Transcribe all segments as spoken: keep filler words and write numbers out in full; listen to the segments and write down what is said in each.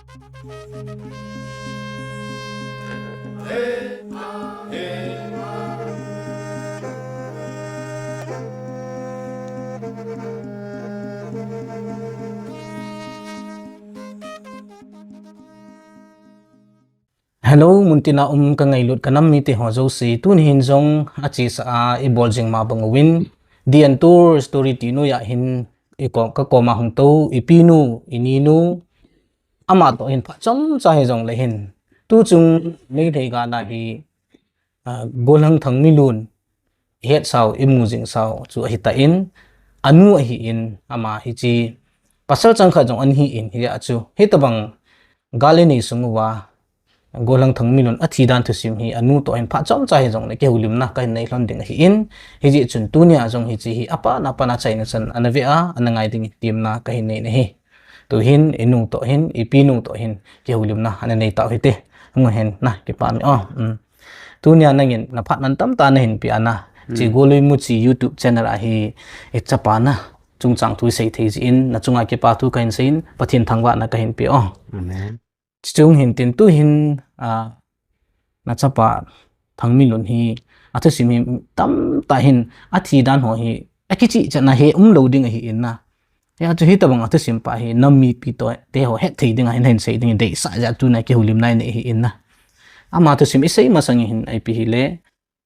Hello, muntina um ka ngailut ka nam mite ho jouse, tuni hin jong achesa a i bol jing ma bang uvin, The Untold Story tinu a hin i ko, ka koma hung tou, i pinu, i ninu, ama toh hin phat chomcha hi jong le hin. Tu chung Meitei gal a hi, a, Golhang Thangminlun, i het sau, i mu jing sau chu ahi tan, anu ahin, ama hi chi, pasal chang khat jong ana hin, hia chu, hitabang gal i nei sung uva, Golhang Thangminlun athi dan thusim hi anu toh hin phat chomcha hi jong le kihoulimna ka hin nei lhon ding ahin, hijeh chun tunia jong hiche hi apan apan a chaina chan ana ve a, ana ngai ding temna ka hin nei ahi. Tu hin i nu toh hin, i pinu toh hin kihoulimna ana nei tau hite. Hung hen na, kipa mi o. Um. Tunia nangin na phat mantam tah na hin pe ana. Chi Golui Muchi YouTube channel a hi i chapa na chungchang thu i sei thei jeh in, na chunga kipa thu ka hin seiyin, Pathen thangvahna ka hin pe o. Amen. Chuche hin tin tu hin, a, na chapa Thangminlun hi, athusim hi tamtah hin, athi dan ho hi, akichih chan a he umlou ding ahin na. Hia chu hitabang athusim pa hi, nam mipi toh, te ho het thei ding a hin, hin sei ding, deisah jeh a tuna kihoulimna i nei ahin na. Ama thusim i sei masang hin, ipi hile,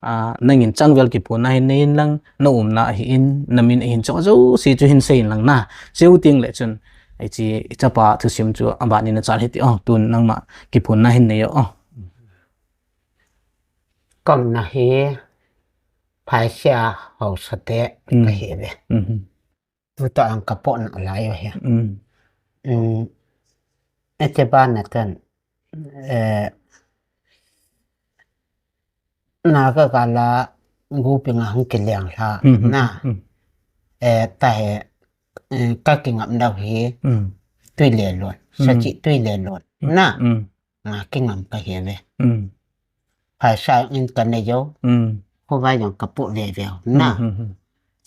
a, nangin changvel kiphonna hin nei in lang, na umna ahin, na min ahin chu jouse chu hin sei in lang na. Cheu teng le chun, hiche, i chapa thusim chu aban in na chal hite o, tun nangma kiphonna hin nei o. Ka umna hi, Phaisia haosa te ka hi ve. Tu tah ang ka pot na lai u hi. Um. Um, ete ba na tan, eh, Naga gal a Goping a hung kileng lha na. Eh, tahi, eh, ka kingam dau hi. Tuilelun, Sachih Tuilelun na. Nga kingam ka hi ve. Phaisa in ka nei u. Khovai jong ka po ve ve u na.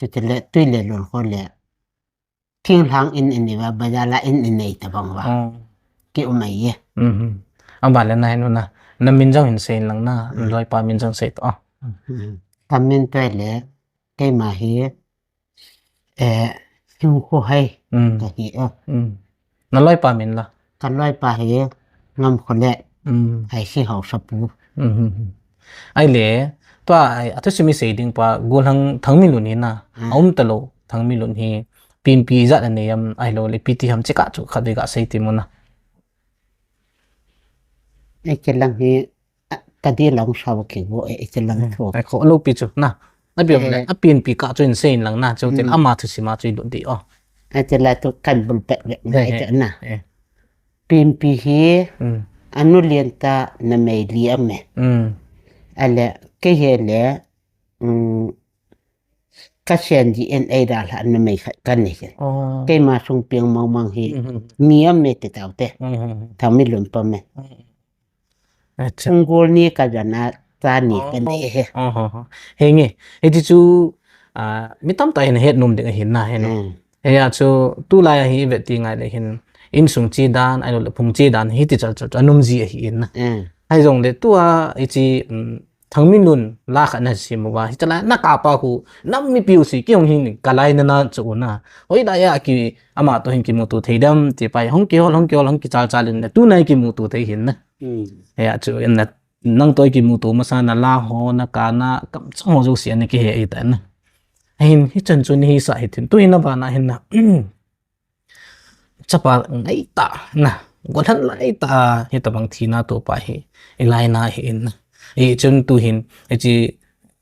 Chutile Tuilelun kho le. Thinglhang in i nei uva, bazar a in i nei tabang uva. Ki um ahi e. Aban le na hin u na. Na min jong hin sei in lang na. Na loipa min jong sei to. Ka min toh le, keima hi, eh, Hingkhohai ka hi e. Na loipa min la? Ka loipa hi Ngamkholet. Phaisi haosa pu. Ahile, tua, a thusim i sei ding pa, Golhang Thangminlun hi na, a um talou Thangminlun hi, penpi ijat anei am, ahilou le, ipi ti ham cheh kah chu khatvei ga sei temo na. Hiche lang hi, a, ka di lang sao kigo e, hiche lang thu. Ai kho loupi chu na. Na pi le, a penpi kah chu in sei in lang na, cheu tin ama thusim a chu i lut ding o. Hiche la tu kan bul pet ve na. Penpi hi, anu lien tah numei li aum e. Ale, kei hi le, um, ka sen jeh in ei dalha numei khat ka nei e. Keima sung peng mong mong hi, ni aum e ti tau te. Thangminlun pa me. Hung gol ni ka jana ta ni ka nei e. Henge, hiti chu, a, mi tamtah hin het nom ding ahin na hin. Hia chu tulai a hi i vet ti ngai le hin, insung che dan, ahilou le phung che dan, hiti chal chal chu anom ji ahin na. Ahijongle tua, hiche, um, Thangminlun la khat na sim uva, hiche lai na kap a khu, nam mipi u si ki hung hin ka lai na na chu u na. Hoilai a ki, ama toh hin kimuto thei dem, ti pa hi hung kihol, hung kihol, hung kichal chal in na, tuna i kimuto thei hin na. Hia chu in na, nang toh i kimuto masa na la ho, na ka na, kamchang ho jouse ana kihe ahi tan na. Ahin, hichan chu ni hisah hitin, tu hin aban a hin na. Chapa ngai tah na, golhang lai tah, hitabang thina toh pa hi, i lai na hi in na. Hichun tu hin, hiche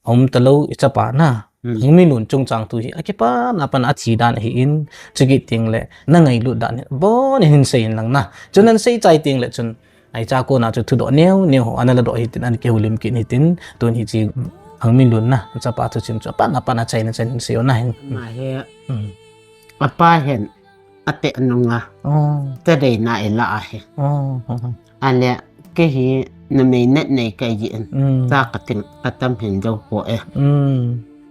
um talou i chapa na. Thangminlun chungchang thu hi, akipan apan a thi dan ahin, chukit teng le, na ngailut dan hi, bon in hin sei in lang na. Chun nan sei chai teng le chun, Ahi cha kona chu thudoh neo neo ho ana ladoh hitin, ana kihoulim kit hitin, tun hiche Thangminlun na, chapa thusim chu apan apan a chaina chan hin sei o na hin. Ama hi, apa hin, ate nunga, tadeina i la ahi. Ale, kei hi numei nat nei kei jin, cha ka ting, ka tam hin jou ko e.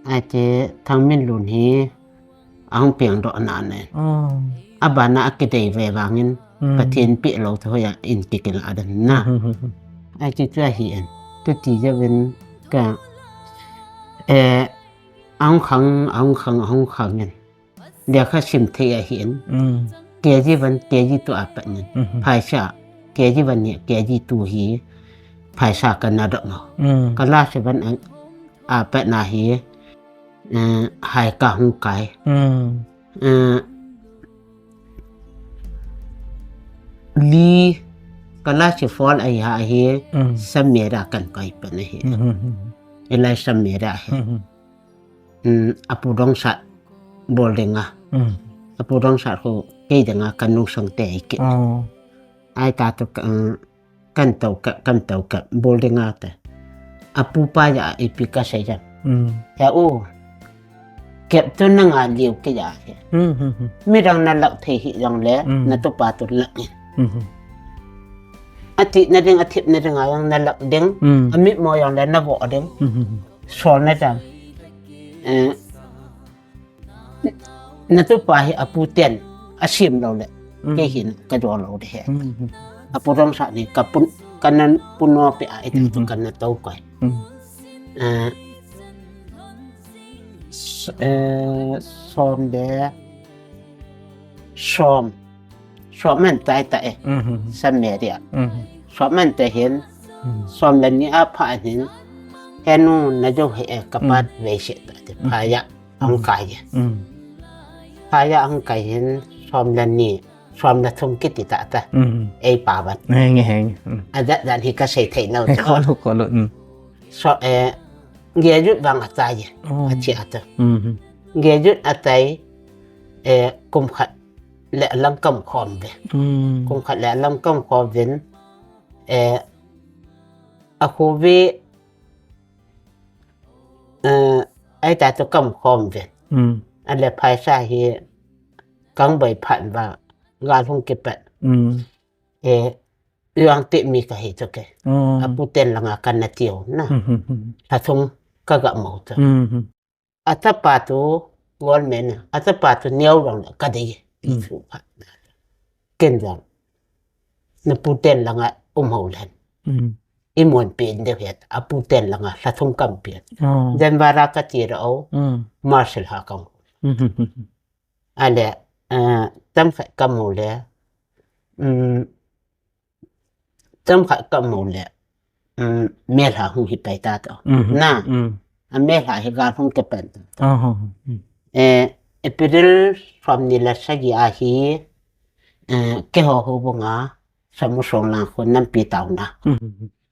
Ati Thangminlun hi, ahung pengdoh na ne. Abana akidei ve vangin, Pathen peh lou thu hoiya in kikila dan na. Ahi chu chu ahi in. Chuti jeh in ka, eh, ahung khang, ahung khang, ahung khang in. Lekha sim thei ahi in. K G one, K G two a pat in. Phaisa, K G one hi, K G two hi. Phaisa kana dong mo. Class seven a, a pat na hi. Eh, hai kahung kai. Eh, li class four ahi a hi. Samera kan kai pan ahi. Ilai Samera hi. Apu Dongsat bol dinga. Apu Dongsat ho kei dinga kan nung sang te ahi ki. Ahi ta tu ka, kan tau ka, kan tau ka bol dinga te. Apu pa ja ipi ka sei jam. He u. Kep tu na nga liu ke ja he. Midang na lak thei hi jong le, na tu pa tu lak in. Ati na ding, athip na ding a jong na lak ding. Amit mo jong le na vo ding. Sol na jam. Eh, na tu pa hi apu ten asim lou le. Kei hin ka jo lou de he. Apu Dongsat ni ka pun, ka nan pun no pe a ita tu ka na tau koi. Eh, s-, eh, som de, som. Som man tai ta e. Samera. Som man te hin. Som le ni a pha hin. He nu na jo he e ka pat ve se ta te. Phaya ahung kai e. Phaya ahung kai hin som le ni. Som le thum kiti ta ta. Ei pa ban. Nge, nge, nge. A dat dan hi ka sei thei nau. He, ko lo, ko lo. So, eh, Nge jut vang a tai e. A chi a ta. Nge jut a tai, eh, kum khat le alang kam khom ve. Kum khat le alang kam khom vin, eh, a khu ve, eh, ai ta tu kam khom ve. A le phaisa hi kang bai phan va, gal hung kipat. Eh, yuang te mi ka hi tu ke. Apu ten langa kan na tiu na. Lathung ka ga mo tu. A tapa tu, government a, a tapa tu neo long le ka dei. I thu phat na. Ken jong. Na pu ten langa um ho len. I mon pen de het, a pu ten langa lathum kam pen. Den vara ka ti ra o, Marshal ha kang. A le, eh, tam khat ka mu le, um, tam khat ka mu le, um, melha hung hi pai ta to. Na, a melha hi gal hung ke pen ta to. Eh, April som ni le sagi a hi, eh, ke ho ho bunga, samu song lang khun nampi tau na.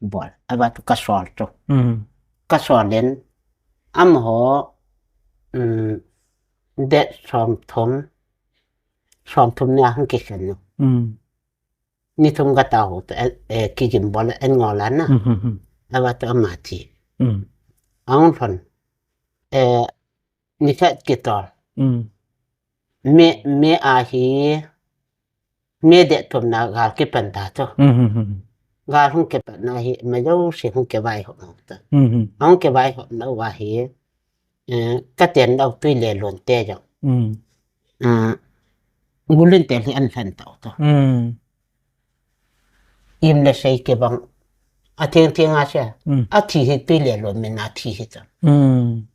Bol, a va tu ka sol tu. Ka sol len, am ho, um, det som thum, som thum ni a hung ke sen no. Ni thum ka ta ho tu, eh, eh, ki gim bol en ngol a na. A va tu ama thi. Ang thon, eh, ni khat ki tol. Me, me a hi, me det thum na gal ki pan ta tu. Gal hung ke pan na hi, ma jo si hung ke vai ho na tu. Hung ke vai ho na va hi, eh, ka ten dau tui le lon te jong. Eh, gulun te hi an hlan tau tu. Im le sei ke bang. A theng theng a sia. A thi hi tui le lon me na thi hi tu.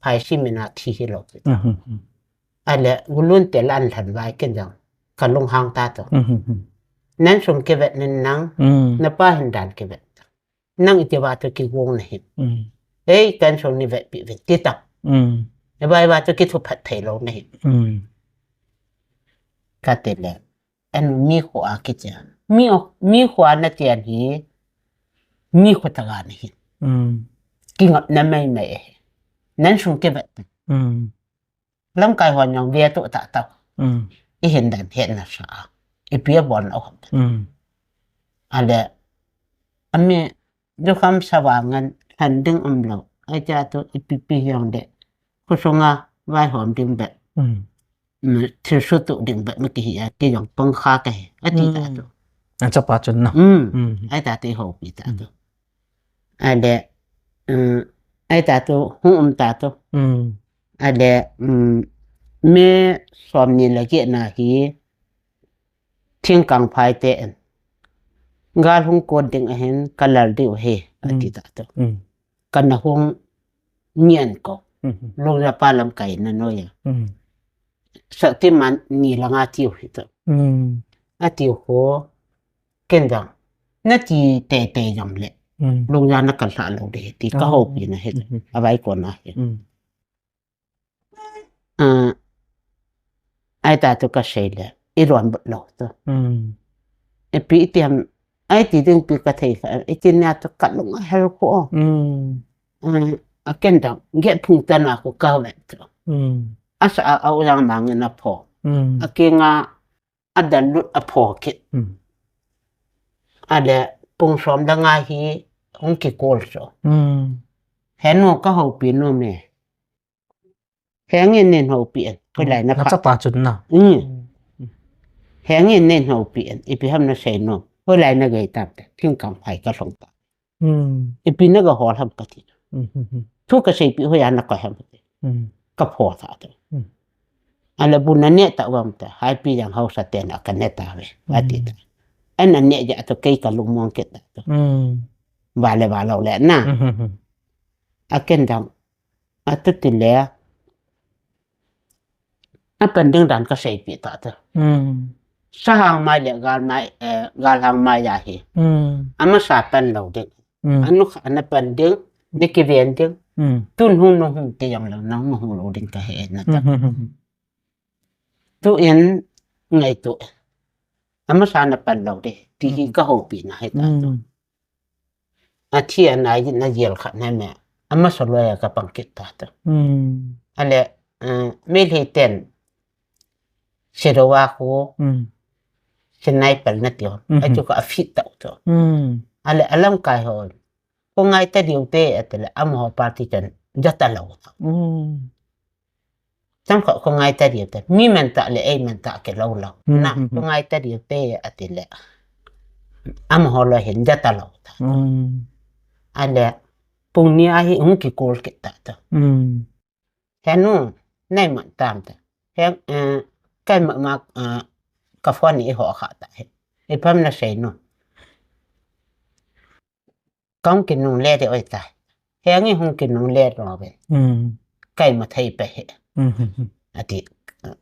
Phai si me na thi hi lo tu. A le, gulun te la an lhan vai ken jong. Ka lung hang ta to. Nan sung ke vet nen nang, na pa hin dan ke vet. Nang iti va to ki gong na hin. Ei, kan sung ni vet pi vet ti ta. E vai va to ki thu phat thei lo na hin. Ka te le. An mi khu a ki tia. Mi o, mi khu a na tia ni. Mi khu ta ga na hin. Ki ngap na mai mai e. Nan sung ke vet. Lamkai hon jong ve tu ta tau. I hin dan het na sa. I pia bon o. A le, a mi, du kham sa wa ngan, than ding um lo. Ai cha tu, i pi pi jong de. Khu sunga, vai hom ding be. Thil su tu ding be, ma ki hi a, ki jong pang kha ka hi. A ti ta tu. A cha pa chun na. Ai ta te ho pi ta tu. A le, um, ai ta tu, hung um ta tu. A le, um, me som ni le ke na hi, Thingkang phai te in. Gal hung kot ding ahin ka lal diu hi, ati ta tu. Kana hung ngen ko. Lungja pa lamkai na noiya. Saktiman ni langa tiu hi tu. Atiu ho, ken jong. Nati teitei jong le. Lungja na kalha lou de ti ka hopi na hi. Avai ko na hi. Ai ta tu ka sei le, i ron bot lou tu. Ipi iti ham, ai ti ding pi ka thei kha, iti nia tu ka lung a hel ko. A ken dang, ge phung ta na ko ka vet tu. A sa a, a u yang mang na pho. A ke nga, a dan lut a pho kit. A le, pung som dang a hi, hung ki kol so. He nu ka hopi nu me. Henge nen hopi en, hoilai na pha. Chapa chun na. Henge nen hopi en, ipi ham na sei nom. Hoilai na gei tam te, thingkang phai ka long ta. Ipi na ga hol ham ka ti. Thu ka seipi hoiya na koi ham ka ti. Ka pho ta tu. Ala bu na ne ta vam ta, haipi jang hausa te na ka ne ta ve. Ati ta. Ana ne ja tu kei ka lung mong kit ta tu. Vale valo le na. A ken dang. A tu ti le. A pan ding dan ka seipi ta tu. Sahang mai le gal mai, eh, galhang mai ya hi. Ama sa pan lou ding. Anu kha ana pan ding, ni ki ven ding. Tun hung nu hung te yang lou, nang nu hung lou ding ka he na ta. Tu in ngai tu. Ama sa na pan lou de, ti hi ka hopi na he ta tu. A thi a nai na yel khat na me. Ama sa loi a ka pang kit ta tu. Ale, eh, me le ten. Sedowa ko. Senai pel na ti ho. A chu ka a fit ta tu. Ale, alam kai ho. Ko ngai ta diu te, a te le, amaho party chan, ja ta lou ta. Chang kho ko ngai ta diu te, mi man ta le, ei man ta ke lou lou. Na, ko ngai ta diu te, a te le. Amaho loi hin ja ta lou ta. A le, pung ni a hi hung ki kol kit ta ta. He nu, nai man tam ta. He, eh, kai ma, ma, eh, ka phone ni i ho kha ta he. Ipi ham na sei nu. Kong ki nung le de oi ta. He ngi hung ki nung le no ve. Kai ma thei pe he. Ati,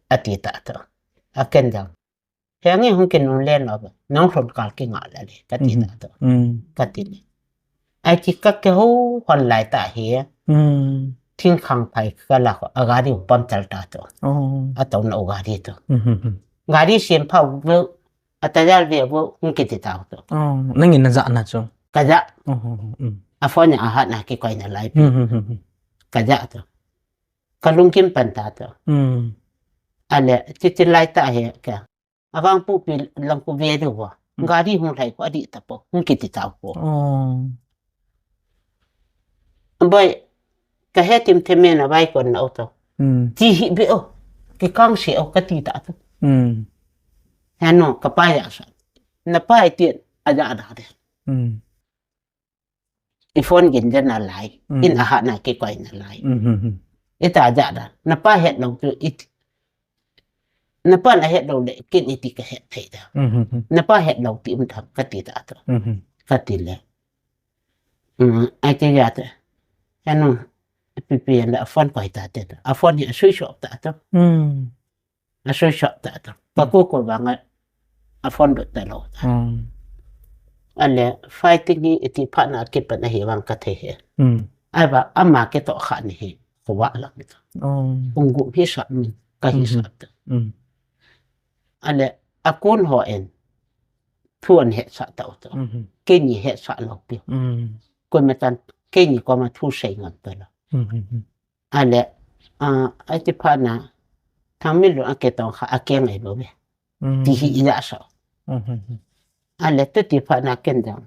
ati ta to. A ken dang. He ngi hung ki nung le no ve. Nong lhon kal ki nga la le. Ka ti ta to. Ka ti le. Ai ki ka ke ho hon lai ta he. Thingkang phai ka la ko. A gari u pam tal ta to. A to na u gari to. Gari siam pha u ve. A ta jal ve vo, hung ki ti tau to. Nangin na ja na chu. Ka ja. A phone a hat na ki koi na lai pi. Ka ja to. Ka lungkim pan ta to. Ale, ti ti lai ta he ka. Avang pu pi lang ku ve do vo. Gari hung lai ko a di ta po. Hung ki ti tau po. Boi, ka he tim the me na vai kon na auto. Ti hi be o. Ki kang se o ka ti ta to. He no, ka pa ya sa. Na pa i ti a ja da de. I phone gin ja na lai. In a ha na ki koi na lai. I ta ja da. Na pa het lou tu i ti. Na pa na het lou le, kin i ti ka het thei da. Na pa het lou ti um tham ka ti ta to. Ka ti le. Ai te ya te. Anu, pipi la a phone koi ta te. A phone hi a switch off ta to. A switch off ta to. Ka ko ko ba nga a phone do ta lou ta. Ale fighting hi iti pha na ki pa na hi wang ka the he. Ai ba ama ke to kha ni hi. Ko wa la mi to. Ung gu hi sa mi ka hi sa ta. Ale a kon ho en. Thu an het sa ta to. Ke ni het sa lou pi. Ko ma tan ke ni ko ma thu sei ngam ta la. Ale, a, a ti pha na, thang mi lo a ke tong kha, a ke ngai lo ve. Ti hi i ya sa. Ale, tu ti pha na ken dang.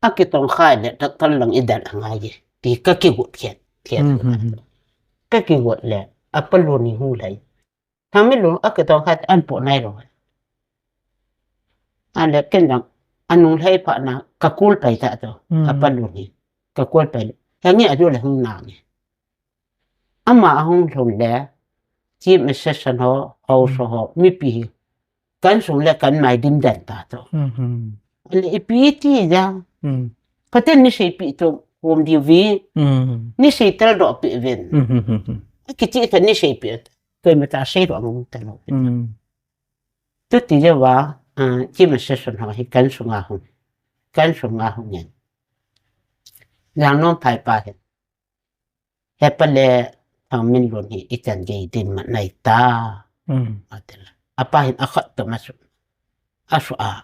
A ke tong kha le, ta kal lang i dal a ngai ye. Ti ka ki gut khen, khen. Ka ki gut le, a pa lo ni hu lai. Thang mi lo, a ke tong kha, an po nai lo. Ale, ken dang, a nung lai pha na, ka kul pai ta to, a pa lo ni. Ka kol pai le. He nge a du le hung na nge. Ama a hung lhung le. Chief assistant ho, house ho, mipi hi. Kan sung le kan mai dim den ta to. Ale ipi ti ja. Paten ni sei pi to hom di vi. Ni sei tel do pi ven. Kichi ka ni sei pi. Koi ma ta sei do ngum ta lo. Tu ti ja wa, chief assistant ho hi kan sunga hung. Kan sunga hung ngen. Jang nom phai pa hen. Hepa le Thangminlun hi ichan gei din ma nai ta. Atil. Apa hin akhat to masu. Asu a.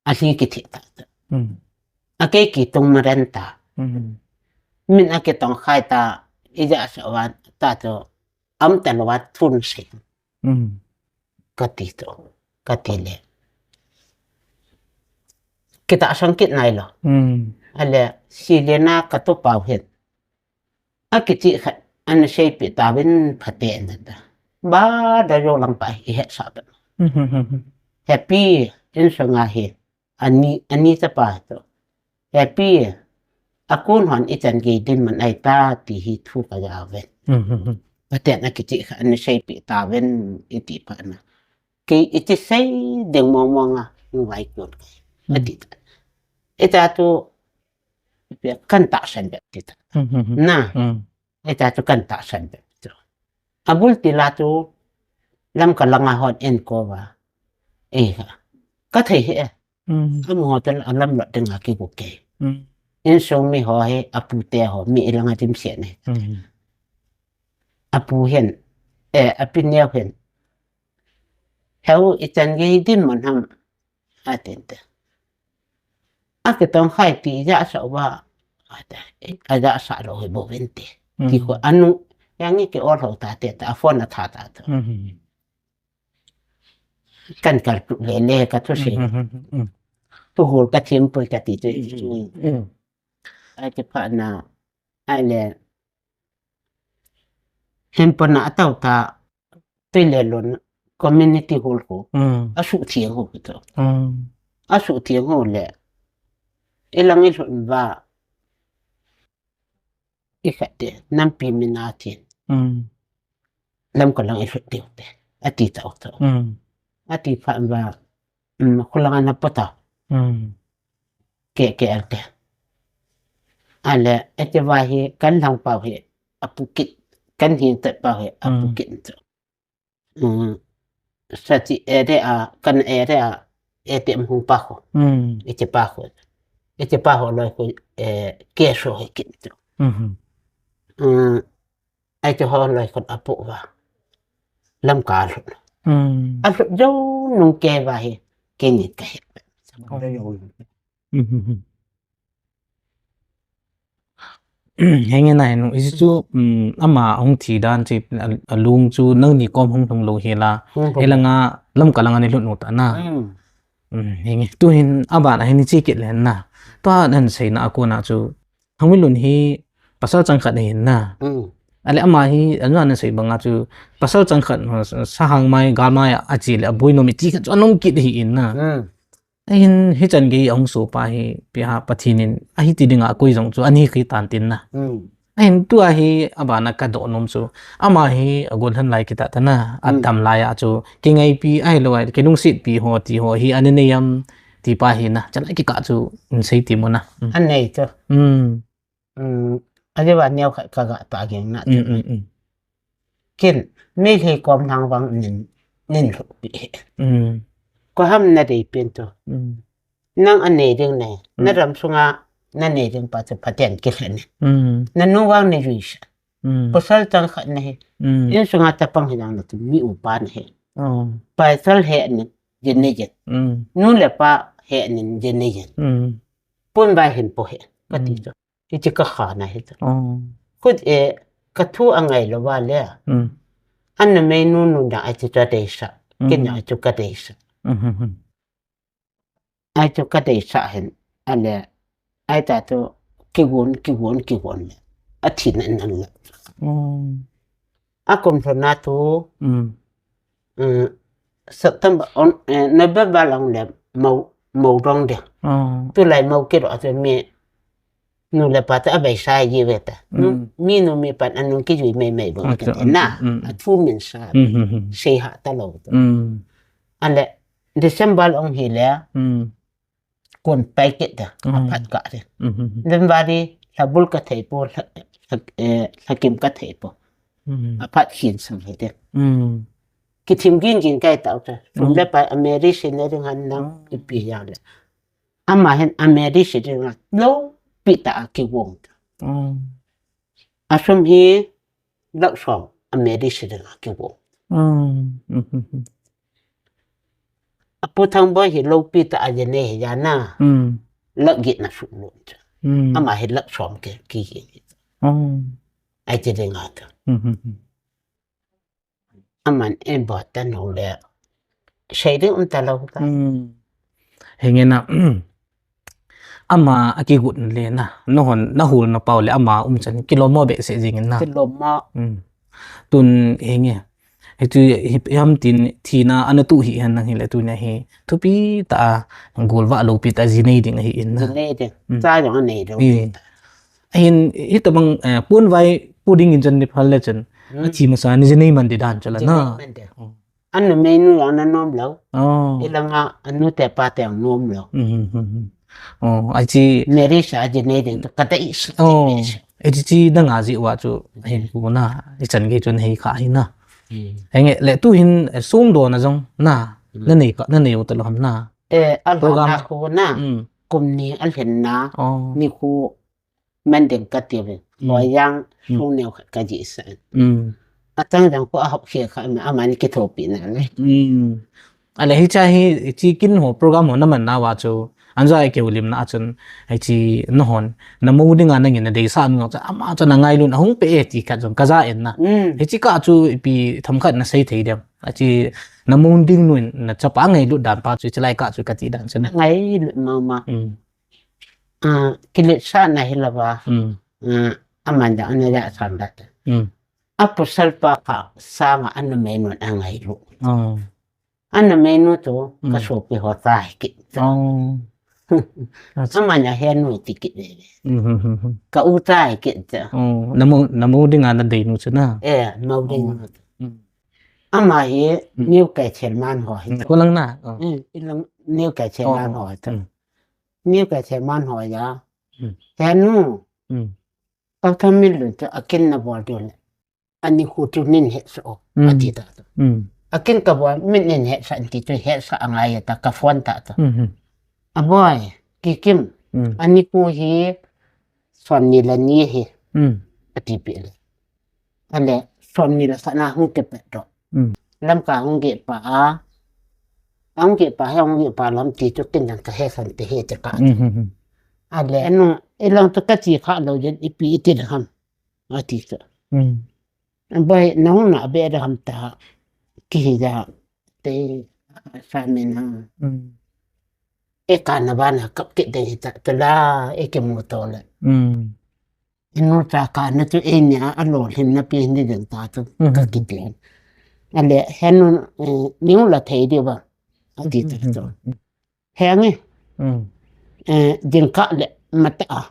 Ahi kithi ta. Akei kitung ma ren ta. Min akitong khai ta. Ija sa wa ta to. Am ta lo wa tun se. Kati to. Kati le. Kita sang kit nai lo. Ale si le na ka to pau het. Akichi khat, ana sei pi ta vin phate na ta. Ba da jo lang pa hi het sa ta. Happy, in sunga hi. Ani, ani ta pa to. Happy, akun hon ichan gei din ma nai ta ti hi thu ka ja ven. Phate na kichi khat, ana sei pi ta vin iti pa na. Kei iti sei ding mong mong a, nu vai kun. Ati ta. Ita tu, kan ta san bet ti ta. Na. Ita tu kan ta san bet tu. Abul ti la tu, lam ka langa hon en ko va. Eh, ka thei he. Am ho tan alam lo ding a ki ko ke. In sung mi ho he, apu te ho, mi ilanga dim se ne. Apu hen, eh, api neo hen. Heu ichan gei din man ham. Atin te. Akitong khai ti ja sa wa. Ate, eh, aja sa lo he bo vin te. Ti ko anu, yang i ke ol ho ta te ta, phone a tha ta to. Kan kal tu le le ka tu se. Tu hol ka thim poi ka ti tu. Ai ti pha na. Ai le. Hem pona atau ta. Tui le lon community hall ko. Asu thiang ho to. Asu thiang ho le. Ilang i lhun va. I khat te. Nampi mina tin. Lam ka lang i lhun te. Ati ta to. Ati pha va. Khulang ana pota. Ke, ke alte. Ale, ete va hi, kan lang pau hi, apu kit. Kan hin tet pau hi, apu kit to. Sati ere a, kan ere a, ete mhung pa ho. Ete pa ho. Ete pa ho loi ho, eh, ke so hi kit to. Ai te ho loi khut apu va. Lam ka lhut. Alhut jo nung ke va hi. Ke ni ka he. Henge na henu isi chu, ama hung thi dan chi alung chu nang ni kom hung thung lo hi la. Elanga lam ka langa ni lhut nu ta na. Henge tu hin aban a hin chi kit len na. Tua nan sei na a ko na chu Thangminlun hi pasal chang khat ahin na. Ale ama hi, anu ana sei banga chu, pasal chang khat, sahang mai, gal mai, achi le, abui nom iti khat chu anom kit ahi in na. Ahin, hichan gei ahung so pa hi, pi ha Pathen in, ahi ti dinga akoi jong chu, ani khi tan tin na. Ahin, tua hi, abana ka do nom chu, ama hi, agon han lai kita ta na, adam lai a chu, kingaipi, ahi lo ai, kilungset pi ho, ti ho, hi ani nei am, ti pa hi na, chan a kikah chu, in sei ti mo na. Anei chu. Ajiva neo khat ka ga ta ging na. Kin, mi lhei kom lang vang nin, nin lhupi he. Ko ham na dei pin tu. Nang anei ding nei, na ram sunga na nei ding pa chu Pathen kilhen e. Na nu vang nei jui sa. Pasal chang khat na he. In sunga tapang hi nang na tu mi upa na he. Pasal he ni, jin ni jin. Nu le pa he ni, jin ni jin. Pun bai hin po he. Ka ti chu. Hichi ka kha na hi chu. Khut e, ka thu angai lo va le. An na mei nu nu na ai chu ka dei sa. Kin na ai chu ka dei sa. Ai chu ka dei sa hin. Ale, ai ta chu kigon, kigon, kigon le. A thi na nan le. A kum thona tu, September, November lang le mau, mau dong de. Tu lai mau kiro a chu mi nu le pa te a bei sa ji ve ta. Nu, mm, mi nu mi pan a nung ki jui mei mei bo. Acha, ka te na. Mm, mm. A thu min sa. Mm, mm, mm. Sei ha ta lo. Mm. A le December ong hi le. Mm. Kon pai kit ta. Mm. A phat ka te. Mm, mm, mm. January, lha bul ka thei po, lha, lha, eh, lha kim ka thei po. Mm. A phat khin sang hi te. Mm. Ki thim gin gin kai ta ta. Sum, mm, le pa a Mary si ne ring han nang, mm, ipi ya le. Ama hin a Mary si ring a lo pi ta a ki wong ta. Mm. A sum hi lak som a Mary si ring a ki wong. Mm. Mm, mm, mm. A Pu Thangboi hi lo pi ta a je ne hi ya na. Mm. Lak git na su lo. Mm. Ama hi lak som ke ki hi. Mm. Ai ti ring a ta. Mm, mm, mm. Aman en bo ta no le. Sei ding um ta lo ta. Hmm. Hinge na, ama a kigut le na. Na hon, na hul na pau le ama um chan. Kilom mo be se jing na. Kilom mo. Hmm. Tun hinge. Hitu hi, ham tin thina ana tu hi han nang hi le tu ne hi. Thupi ta a gol va lo pi ta ji nei ding hi in na. Ji nei ding. Hmm. Cha jong a nei lo. Hmm. Ahin, hitabang, eh, pon vai pu ding in chan ni phal le chan. Hmm. A thi masa ni ji nei man di dan chala na. Ji nei man di. Oh. Anu mei nu yang na nom lo. Oh. Ilanga anu te pa te yang nom lo. Hmm, hmm, hmm, hmm. Oh, a chi. Mary sa ji nei ding to ka ta i su. Oh. E chi chi da nga ji wa chu hin ku na. I chan ge chun hei kha hi na. Hmm. Henge le tu hin, eh, sung do na jong na. Hmm. Na nei ka, na nei u ta lo ham na. Eh, al program na ku na. Hmm. Kum ni al hin na. Oh. Ni ku Mandeng ka ti ve. Mm. Loiyang, mm, sung neo khat ka ji sa. Mm. A chang jang ko a hop khia kha ma, ama ni kithopi na le. Mm. A le hi cha hi, chi kin ho program ho na man na wa chu. An ja ke ulim na chun, hi chi na hon. Na mo ding a na ngin na dei sa nu cha, ama cha na ngai lun a hung pe e ti khat jong ka ja en na. Mm. Hi chi ka chu ipi tham khat na sei thei dem. A chi na mo ding nun na cha pa ngai lut dan pa chu chi lai ka chu ka ti dan chu na. Ngai lut ma ma. Mm. Ah, kilet sa na hi lava. Mm. Ah, aman da ana ya san da ta. Mm. A pasal pa kha sanga ana mei nun a ngai lu. Oh. Ana mei nu tu, mm, ka sopi ho tai kit. Oh. Acha. Aman ya he nu ti kit le. Mm, mm, mm, mm. Ka u tai kit ta. Oh, na mo, na mo ding ana dei nu chu na. Eh, mo ding, oh, nu tu. Mm. Ama hi, mm, niu kai chen man ho hi. Mm, ko lang na. Oh. Mm, ilang niu kai chen, oh, man ho hi ta. Mm. Niu kai chen man ho ya. Mm. He nu. Mm. Ka tha min lun chu a kin na bol diu le. Ani khu chu nin he so. Mm. A ti ta tu. Mm. A kin ka bol min nin he sa ti tu he sa a ngai ta ka phone ta tu. Mm, mm. A boi, ki kim. Mm. Ani khu hi son ni la ni hi. Mm. A ti pi le. A le son ni la sa na hung ke pe to. Mm. Lam ka hung ge pa a. Hung ge pa he hung ge pa lam ti tu kin dan ka he san te he te ka. Mm, mm, mm. A le anu, ilang tu ka ti kha lo jen ipi iti le ham. A ti tu. Mm. Bai na hung na be le ham ta. Ki hi ja te sa me na. Mm. E ka na ba na kap ke de hi ta. Tu la e ke mu to le. Mm. Inu ta ka na tu e nia a lo hlim na pi ni den ta tu. Mhm. Ka ki den. A le he nu, eh, niu la thei di ba. A ti ta tu. Mhm. He nge. Mm. Eh, din ka le ma ta a.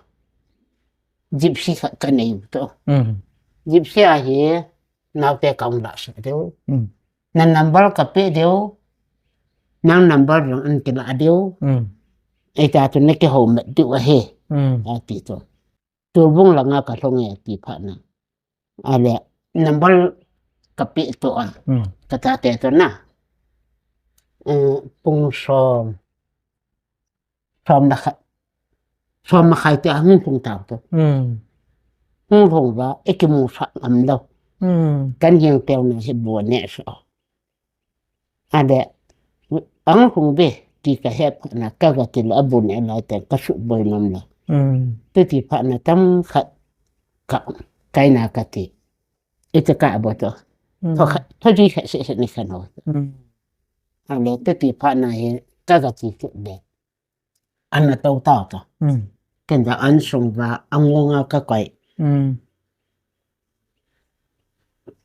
Gypsy ka, ka nei to. Mm. Gypsy a hi nau te ka ung la sa diu. Mm. Na number ka pe diu. Nang number jong an ki la diu. Mm. E ta tu ne ke ho ma diu a he. Mm. A ti tu. Turbung langa ka hlong e ti phat na. A le, number ka pe to a. Mm. Ka ta te to na. Eh, pung som. Som na kha. Som na khai te a hung pung tau to. Mm. Hung hung ba, e ki mu sa ngam lo. Mm. Kan hiang teu na he bu ne so. A le, ang hung be, ti ka he phat na ka ga ti le a bu ne lai te ka su boi nom lo. Mm. Te ti phat na tam khat ka, kai na ka ti. Ite ka bo to. Mm. Tho kha, tho ji kha se se ni kha no. Mm. A le, te ti phat na he, ka ga ti ke be. Ana to tau to. Mm. Ken da an sung ba, ang ngo nga ka koi. Mm.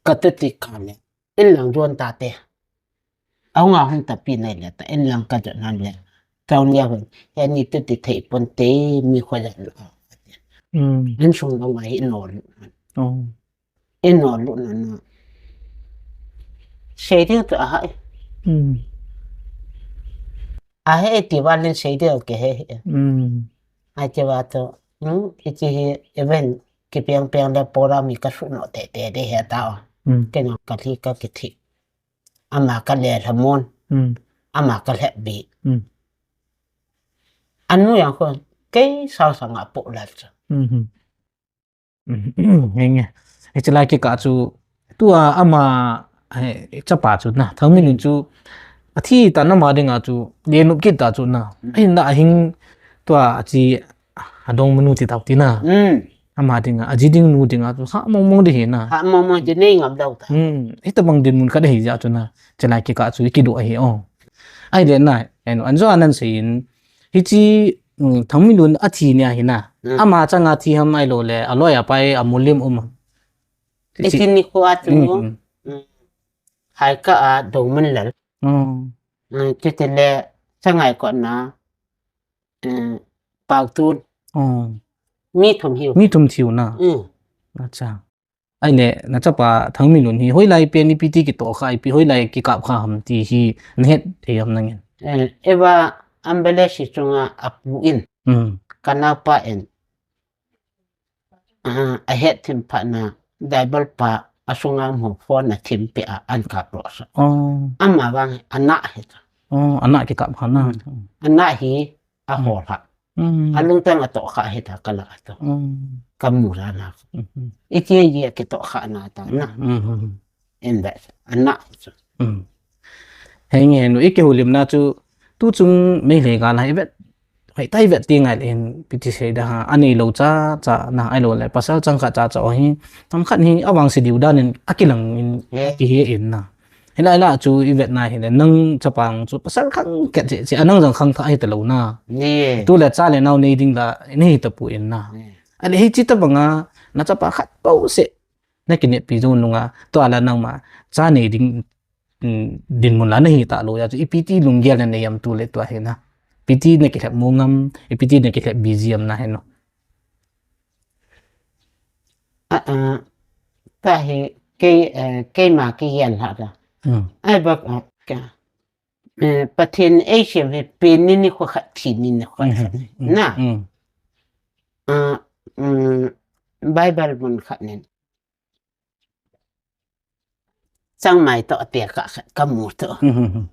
Ka te ti ka le. In lang juan ta te. Au nga hung ta pi nai le ta. In lang ka juan han le. Tau nia hun. He ni te ti thei pon te mi kho ja lo. Hmm. Insung dong a hi ino lut. Oh. Ino lut na na. Sei ding tu a hai. Hmm. A he ti va len sei ding ke he he. Hmm. Ai ti va to. Hmm. Iti hi event kipiang piang le pora mi ka su no te te de he ta. Hmm. Ke no ka thi ka ki thi. Ama ka le la mon. Hmm. Ama ka le bi. Hmm. Anu yang ko kei sa sa nga po la cha. Hmm. Henge. Hiche lai kikah chu, tua ama, eh, chapa chu na, Thangminlun chu, athi ta nama dinga chu, le nup kit ta chu na. Mm. Ahin na ahing, tua achi, adong manu ti tau ti na. Mm. Ama dinga, aji ding nu dinga chu, ha mong mong di hi na. Ha mong mong di nei ngam dau ta. Mm. Hitabang dinmun khat ahi ja chu na. Hiche lai kikah chu, ikidu ahi o. Ai le na, enu, anjo anan sei in, Hichi, um, Thangminlun athi nia hi na. Hmm. Ama changa thi ham ai lo le, aloi apai, amulim um. Hichi. Iti ni khu a tu, hmm, hmm, hmm. Hai ka a dong mun lal. Hmm. Hmm, titi le, changai ko na, hmm, pau tun. Hmm. Mi thum hiu. Mi thum thiu na. Hmm. Acha. Ai le, na chapa Thangminlun hi, hoilai pen ipi ti kitoh kha, ipi hoilai kikap kha ham ti hi, na het thei ham nangin. Eh, eva ambulance chunga apu in, mm, ka napa in, ah, ahet thim phat na, driver pa, asunga mo phone a thim pe a, an kap lo sa. Oh. Ama vang, ana het. Oh, ana kikap kha na. Mm. Ana hi, a hol ha. Mm. Alung tang atoh kha hita kala ato. Mm. Kamu la na. Mm-hmm. Iti ye kitoh kha na ta na. Mm-hmm. In that, ana. Mm. Henge nu ikihulim na chu, tu chung mei le ga la ivet. Hai tai vet ti ngai le hin piti sei da ha. Ani lo cha, cha na ai lo le. Pasal chang kha cha cha hi. Tam khat hi awang si diu dan in akilang in, yeah, ki hi in na. Hilai la chu i vet na hile, nang chapang chu pasal khang ket che, che, anang jang khang kha hita lo na. Ni. Tu le cha le nau nei ding la, nei hita pu in na. Ni. Ale hichi tabanga, na chapa khat pau se, na kinepi jou nunga, tua la nangma, cha nei ding, mm, dinmun la na hita lo ya chu, ipi ti lunggel na nei am tu le tua hi na. Ipi ti na kilhep mu ngam, ipi ti na kilhep busy am na hi no. A, a, ta hi kei, eh, keima kei yen ha da. Hmm. Ai bak, a, ka. Eh, Pathen ei siam hi pe ni ni kho khat thi ni ni kho khat. Hmm, hmm, hmm. Na. Hmm. A, mm, Bible mun khat nen. Changmai to a te ka, ka mu to. Hmm, hmm, hmm.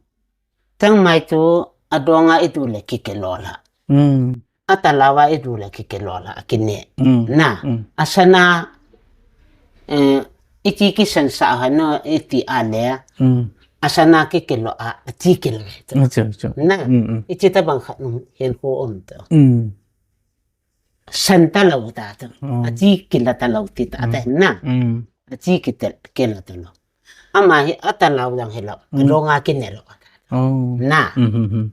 Changmai to a donga i du le ki ke lo la. Hmm. A ta lawa i du le ki ke lo la, a ki ne. Hmm. Na, hmm, a sana, eh, i ti ki san sa ha no, i ti a le. Hmm. A sana ki ke lo a, a ti ki lo to. Acha, acha. Na, hmm, hmm, i ti ta bang khat nu, hen ko om to. Hmm. San ta lo ta to. Oh. A chi ki la ta lo ti ta, mm, ta na. Mm. A chi ki te, ki la ta lo. Ama hi a ta lo dang hi lo. Mm. Lo nga ki ne lo ta. Oh. Na. Mm, mm, mm.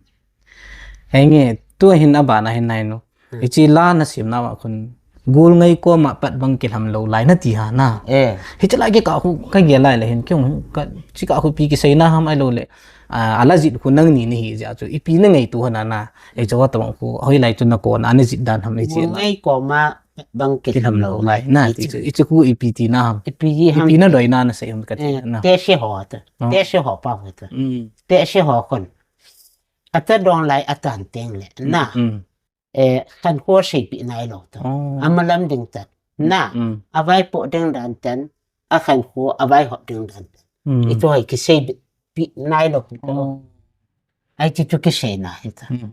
Henge, tu hin a ba na hin nai no. Mm. I chi la na sim na wa khun. Gul ngai ko ma pat bang ki lam lo lai na ti ha na. Eh. Hi chi la ki ka khu ka ge lai le hin ki hung ka chi ka khu pi ki sei na ham ai lo le. A, a la jit khu nang ni ni hi ja chu. I pi na ngai tu ha na na. Ei, chawa tabang khu, hoilai chu na kona, ana jit dan ham ei chi. Ngai ko ma bang ki tham lo. Ki tham lo lai, na, ti chu, i chu khu ipi ti na ham. Ipi ji ham. Ipi na doi na, na sei ham ka ti, eh, na. Te se ho ta. Oh. Te se ho pa ho ta. Mm. Te se ho kon. Ata dong lai atan teng le, na. Mm. Eh, khankho seipi nai lo ta. Oh. Amalam ding ta. Na. Mm. Avai po ding dan ten. A khankho, avai hop ding dan ten. Mm. I tu hai ki seipi nai lo ta. Oh. Ai ti chu ki sei na hi ta. Hmm.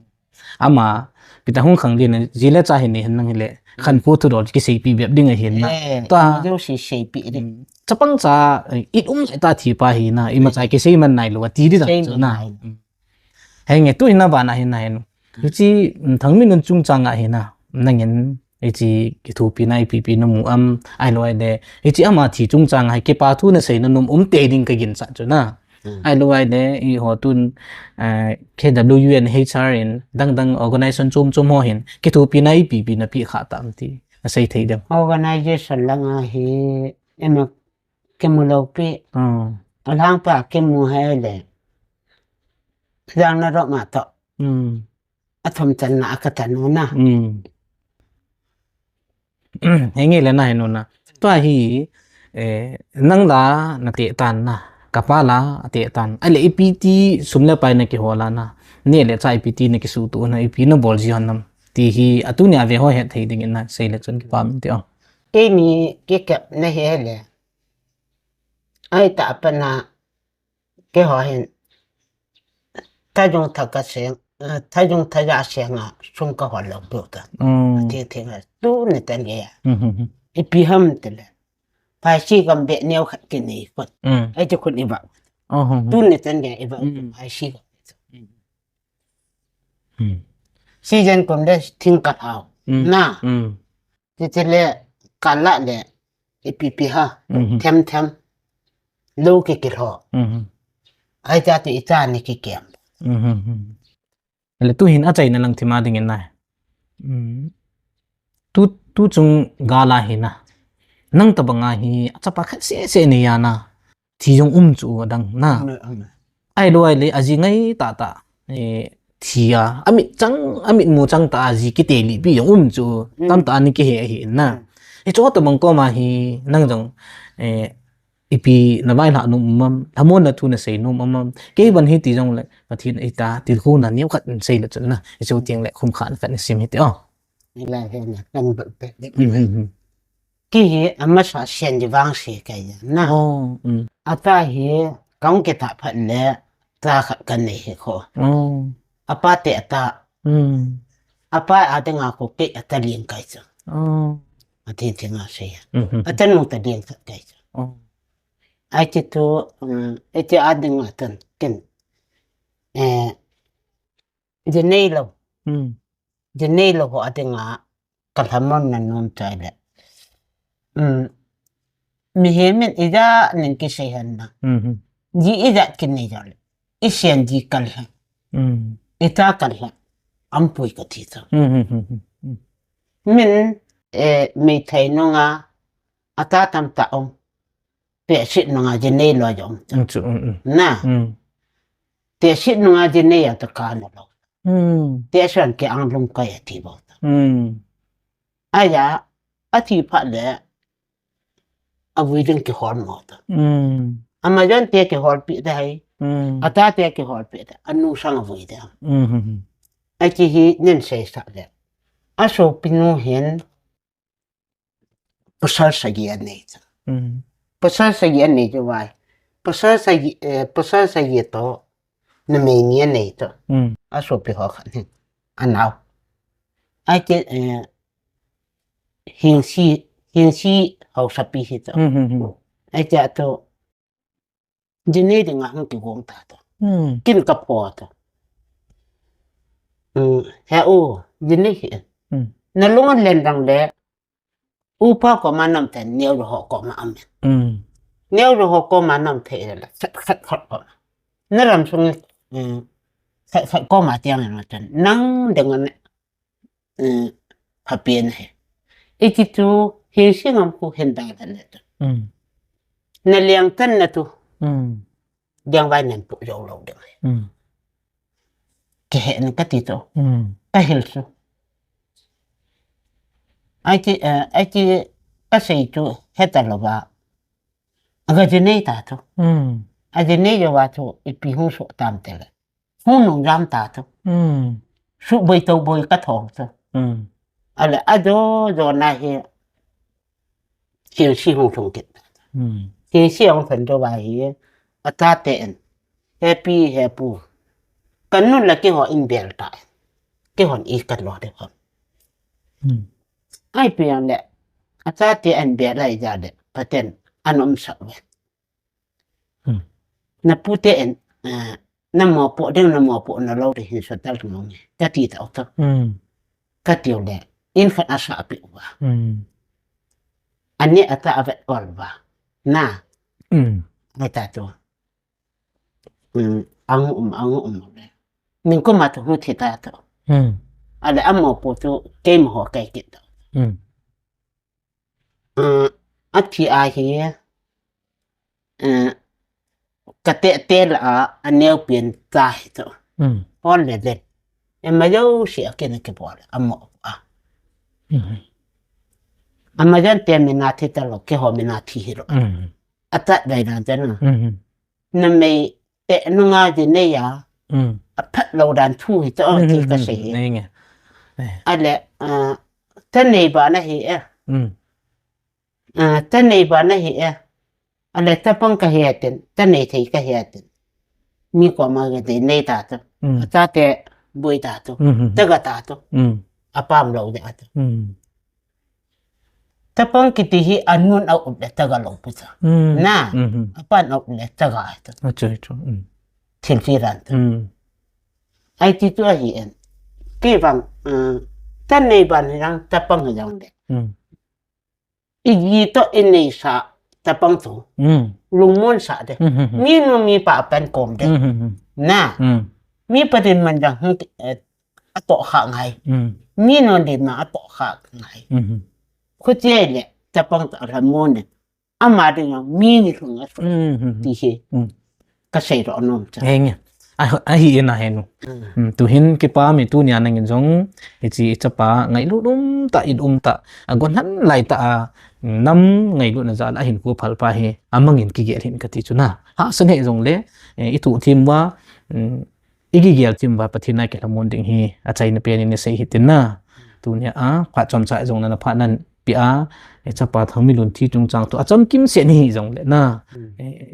Ama, pi ta hung khang din, ji le cha hin ni hin nang hi le, khankho thu dol ki seipi bep ding a hin na. Eh, tua, jo si seipi ding. Hmm. Chapang cha, eh, it um ta thi pa hi na, ima cha ki sei man nai lo, ti di ta chu na. Sei man nai lo. Hmm. Henge, tu hin na ba na hin na hin. Hmm. Chu chi, hmm, Thangminlun chungchang a hin na, nang in, Hichi kithopi na ipi ipi na mu am, ai lo ai le. Hichi ama thi chungchang a hi kipa thu na sei na nom um te ding ka ginchat chu na. Hmm. Ai lo ai le, i ho tun, eh, K W U and H R in, dang dang organization chom chom ho hin, kithopi na ipi ipi na pe kha tam ti. Na sei thei dem. Organization lang a hi, ema kimu lo pi. Hmm. Alang pa kimu hai le. Jang na ro ma to. Hmm. A thum chan na a ka chan u na. Hmm. Henge le na henu na. Tua hi, eh, nang la na te tan na. Kapa la a te tan. Ale ipi ti sum le pai na kihol a na. Ne le cha ipi ti na kisutu na ipi na bol ji hon nam. Ti hi atu ni ave ho het thei ding in na sei le chun kipa min te o. Keini kikep na he le. Ai ta pa na. Keiho hin, thajung tha kaseng, eh, thajung thaja senga sum kahol lou peh ta. Mm. Ti ti nga, tuni tan gei a. Mhm. Ipi ham tile. Phaisi gam be neo khat kinei kot. Mm. Ai ti khun i va. Oh, oh, oh. Tuni tan gei i va. Mm. Phaisi gam. Mm. Season kum le thing ka thau. Mm. Na. Mm. Titile kala le ipi pi ha. Mhm. Them them. Lou kikilho. Mhm. Ai cha ti i cha ni kikem. Mhm. Le tu hin a chaina lang thima ding in nai. Mm. Tu, tu chung gala hi na. Nang tabanga hi a chapa khat se se ni ya na. Thi jong um chu adang na. Amen, amen. Ai lo ai le a ji ngai ta ta. Eh, thi a, amit chang, amit mu chang ta a ji kite li pi jong um chu. Mm. Tam ta ni kihe ahi na. Mm. Hicho tabang koma hi nang jong, eh, ipi na vailhah nom um am, lhamon na thu na sei nom um am. Kei ban hi ti jong le, Pathen ita, tilkhou na neo khat in sei le chun na. Hicho tiang le khum khat na khat na sim hi ti o. Ni lai he na, kan bel pe. Mm, mm, mm. Kei hi amasa sen ji vangse kei ja na. Oh, mm. Ata hi kong kita phat le ta khat kanei hi kho. Oh. Apa te ata. Mm. Apa a te nga ko ke ata ling kai cha. Oh. Ati te nga se ya. Mm, mm. Ata nu ta ling khat kai cha. Oh. Ai ti tu, mm, ai ti a ding a tan ken. Eh, je nei lo. Mm. Je nei lo ho a ding a. Kalhamon na nom chai le. Mm. Mihem in ija ning kisei hen na. Mhm. Ji ija kinei jo le. I sian ji kalha. Mm. Ita kalha. Ampui kati to. Mhm, mhm, mhm. Min, eh, Meitei nunga, ata tam ta om. Te sit nunga ji nei lo jo om. Mm, chu, mm, mm. Na. Mm. Te sit nunga ji nei a ta ka na lo. Mm. Te suan ke ang lum kai ati bo ta. Mm. Aya, ati phat le, avui ding kihol mo ta. Mm. Amazon te kihol pi ta hai. Mm. Ata te kihol pi ta. Anu sang avui ta. Mm. Ati hi nen sei sa le. Asopi nu hin, pasal sagi anei ta. Mm. Pasal sagi anei jo vai. Pasal sagi, eh, pasal sagi to, na mei ni anei to. Mm. Asopi ho khat hin. Anao. Ai ke, eh, hingsi, hingsi hausapi hi to. Mm, mm, mm. Ai ke ato, ji nei ding a hung kigong ta to. Mm. Kin ka pho to. Mm, he u, ji nei hi. Mm. Na lung an len dang le, upa koma nam te neo ro ho koma am. Mm. Neo ro ho koma nam te le, khat, khat, khat koma. Na ram sung, mm, khat, khat koma tiang na tan. Nang deng an, eh, pha pen he. Iti tu, hin sing am khu hin da da le tu. Mm. Na liang tan na tu. Mm. Liang vai nen pu jo lo ding. Mm. Ke he na ka ti tu. Mm. Ka hil su. Ai ti, eh, ai ti ka sei tu he ta lo ba. Aga ji nei ta tu. Mm. A ji nei jo ba tu, ipi hung su tam te le. Hung nung jam ta tu. Mm. Su boi to boi ka thong tu. Mm. Ale a jo jo na hi. Hi si hung thung kit ta tu. Mm. Hi si hung thung jo ba hi. A ta te en. Happy, happy. Kan nun la ki ho in bel ta. Ki hon i kat lo de hon. Mm. Ai pi yang le. A ta te en bel ai ja de. Paten an um sa we. Hmm. Na pu te en, eh, na mo po ding, na mo po na lo de hin sa tal mo nge. Ka ti ta to. Hmm. Ka ti le. In khat a sa pi wa. Hmm. Ani ata a vet ol wa. Na. Hmm. Ai ta to. Hmm. Ang um, ang um le. Min ko ma to hu thi ta to. Hmm. Ale a mo po to ke mo ho ke ki to. Hmm. Eh, a thi a hi, eh, ka te te la a, a neo pien ta hi to. Mm. Hon le le. E ma yo si a ken ke bol a mo a. Mm. Amajan te mina thi talou, keiho mina thi hilou. Atat dai dan te na. Namei te nunga ji nei a. Aphat lou dan thu hi to ti kasei hi. Ale, ta nei ba na hi e. Ta nei ba na hi e. Ale tapang kahi atin, ta nei thei kahi atin. Mi koma kadei nei ta tu. Ata te boi ta tu. Taga ta tu. Apam lou de atu. Tapang kiti hi anun a up le taga lou pu cha. Na, apan a up le taga atu. Thil thi ran tu. Ai ti tu ahi en. Kei vang, ta nei ba ni rang tapang hi jong de. Iji to inei sa tapang tu. Lungmon sa de. Mi nu mi pa pan kom de. Na. Mi pa din man jang hung atoh kha ngai. Mi nu din ma atoh kha ngai. Khuti ai le tapang tu ramon ne. Ama ding mi ni lung a ti hi. Kasei ro nom cha. Ahi ina henu. Tuhin kipa mi tunia nangin jong, hichi ichapa ngailut um ta, it um ta, agon han lai ta a, nam ngailut na jal a hin khu phal pa hi, amangin kigel hin kati chu na. Hahsa nei jong le, itu thim wa, ikigel thim wa Pathen a kilhamon ding hi, achaina pen in isei hitin na. Tunia a, phat chomcha jong na phat nan pia, ichapa Thangminlun thi chungchang tu, achamkim se ni jong le na.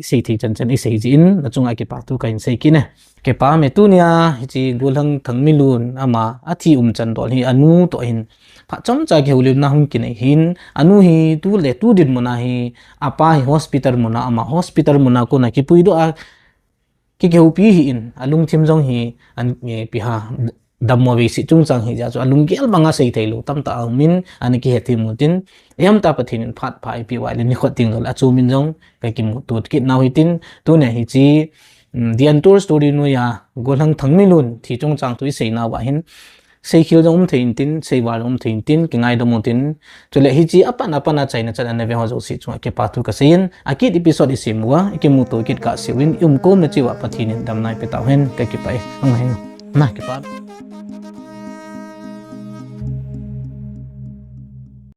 Isei thei chan chan isei jin, na chunga kipa thu kahin sei kine. Kipa me tunia, hichi Golhang Thangminlun, ama, athi um chan dol hi, anu to hin. Phat chomcha kihoulimna hung kinei hin, anu hi tu le tu dinmun a hi, apa hi hospital mun a, ama hospital mun a kona kipui doh a, kikihoupi hi in, alungthim jong hi, an, ipi ham, dammo vei si chungchang hi jeh chu, alunggel banga sei thei lou tamtah aumin, ana kihe thim u tin, ihamta Pathen in phat pha eipeh uva le nikhot ding jong le achumin jong, kakimuto kit nau hitin, tunia hichi, The Untold Story noiya, Golhang Thangminlun, thi chungchang tu isei nauva hin, seikhel jong um thei intin, seival jong um thei intin, kingaidam u tin, chule hichi apan apan a achaina chan ana ve ho jouse chunga kipa thu kasei in, akit episode isem uva, ikimuto kit kahseuvin, iumkomna cheh uva Pathen in damna eipe tauhen, kakipah e, ang hen, na kipa.